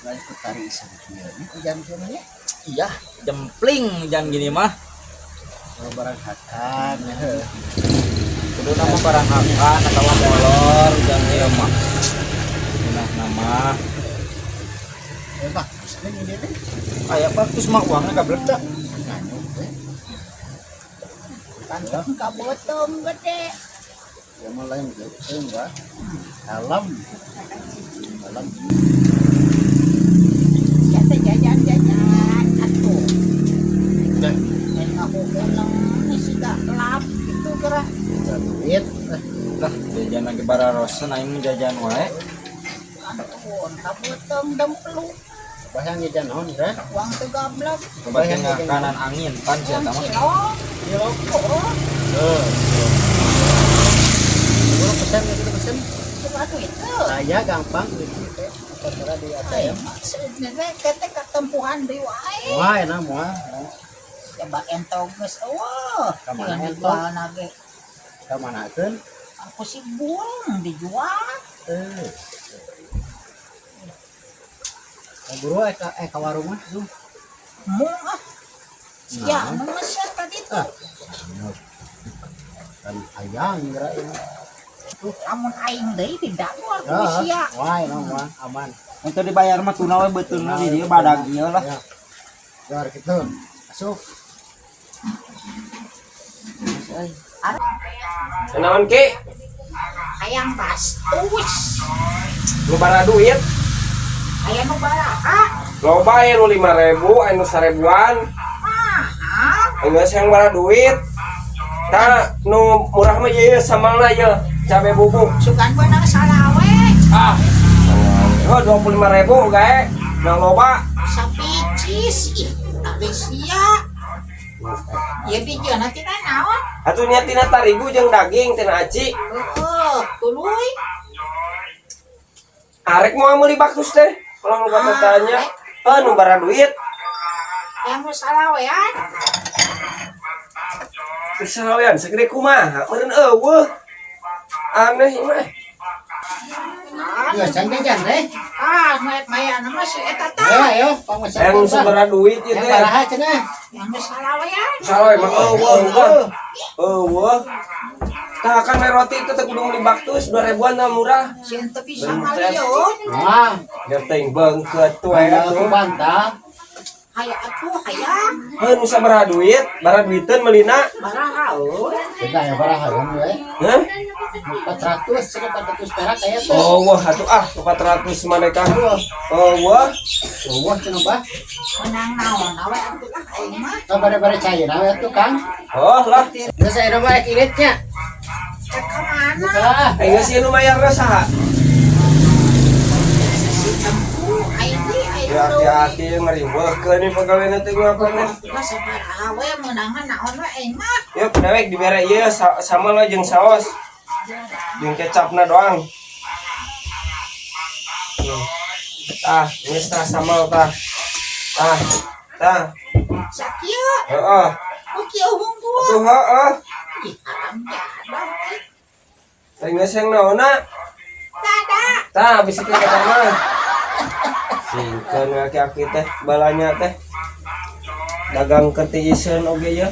Lain ku tari ieu kieu nya hujan kieu mah nya. Iya, jempling hujan gini mah. Kalau barang hakan heuh. Kudu nama barang hakan atau molor hujan ieu mah. Nah, nama Eh, bagus nih ini nih. Aya bagus mah uangnya gablek tak. Nganyuk we. Kantong kabotong gede. Ya mah lain gitu enggak. Alam. Alam. Ya teh jajan-jajan atuh. Teh. Lain ngahuhuneng siga lap gitu geura. Duit. Eh, Lah, jajan lagi bararosen aing mah jajan wae. Kantong kabotong demplu. Bayang jajan naon ira? Uang teu gablek. Coba tengah kanan angin pan sia Uang eta mah. cilok. Cilok. Oh, Heuh. Buru pesen gitu pesen. coba duit teu. Saya gampang duit teh. Perkara di Ay, ATM. maksudnya teh ketempuhan deui wae. Wah, enak moal. Coba entog geus eueuh. Ka mana Yang entog? dijualna ge. Ka manakeun? Aku sih burung dijual. Eh. Eh, buru ka warung mah tuh. Mung ah. Sia nu meser tadi tuh. Kan hayang geura ini. Lamun aing deui didamor ku Ya, sia. wah, enak mah aman. Untuk dibayar mah tuna we beutulna di dieu badag ieu lah. Ya. Gar gitu. Masuk. Naon ki? Hayang bastus. Nu bara duit. Aya nu baraha. Loba aya nu 5000, aya nu 1000-an. Mahal. Geus yang bara duit. Tah nu murah mah ieu samalna ieu, cabe bubuk. Sugan beunang salawe. Ah. Oh, 25.000 gae. Nang loba. Sapicis ih tapi sia. Ieu dijieunna tina naon? Atuh nya tina tarigu jeung daging tina aci. Heeh, tuluy. Arek moal meuli baktus teh. Kalau nu tanya, eh nu bara duit. Yang nu salawean. Kesalawean segede kumaha? Meureun eueuh. Aneh ieu mah. Ya, can jajan teh. Ah, mayana mah si eta Ayo, tah. ayo, pangmesan. Yang sabaraha duit ieu Yang teh. baraha cenah. Yang nu salawean. Salah emang eueuh eueuh. Eueuh. Tah kan we roti teh teu kudu meuli baktus 2000-an mah murah. Sieun teu bisa Bentar. ngalieu. Wah, Gerteng beungkeut we atuh atuh. bantah. Haya atuh hayang. Heuh nu sabaraha duit? Bara duiteun meulina. Baraha euy. Beda ya baraha kan we. Hah? 400, cenah 400 perak aya teh. Oh wah atuh ah 400 maneka. Oh wah. Wah, cenah bah. Menang naon awe atuh lah aing mah. Tong bare-bare cair we atuh, Kang. Oh lah. Geus aya mah rek iritnya. Cek ka mana? Tah. Aing geus ieu nu mayarna saha? Si tempu aing deui aing Ya hati-hati ngariweuhkeun ieu pagawean teh ngapa teh. Lah sabaraha we meunangna naon we aing mah. Yuk, dewek dibere ieu sama lah jeung saos. Jeung kecapna doang. Tah, geus tah sambal tah. Tah. Tah. Sakieu. Heeh. Oh kieu hungkul. Atuh heeh. Ih haram jadah euy. Tah geus yang naonna? Tada. Tah, bisi teh eta mah. Singkeun we aki-aki teh balanya teh. Dagang ketiiseun oge ye.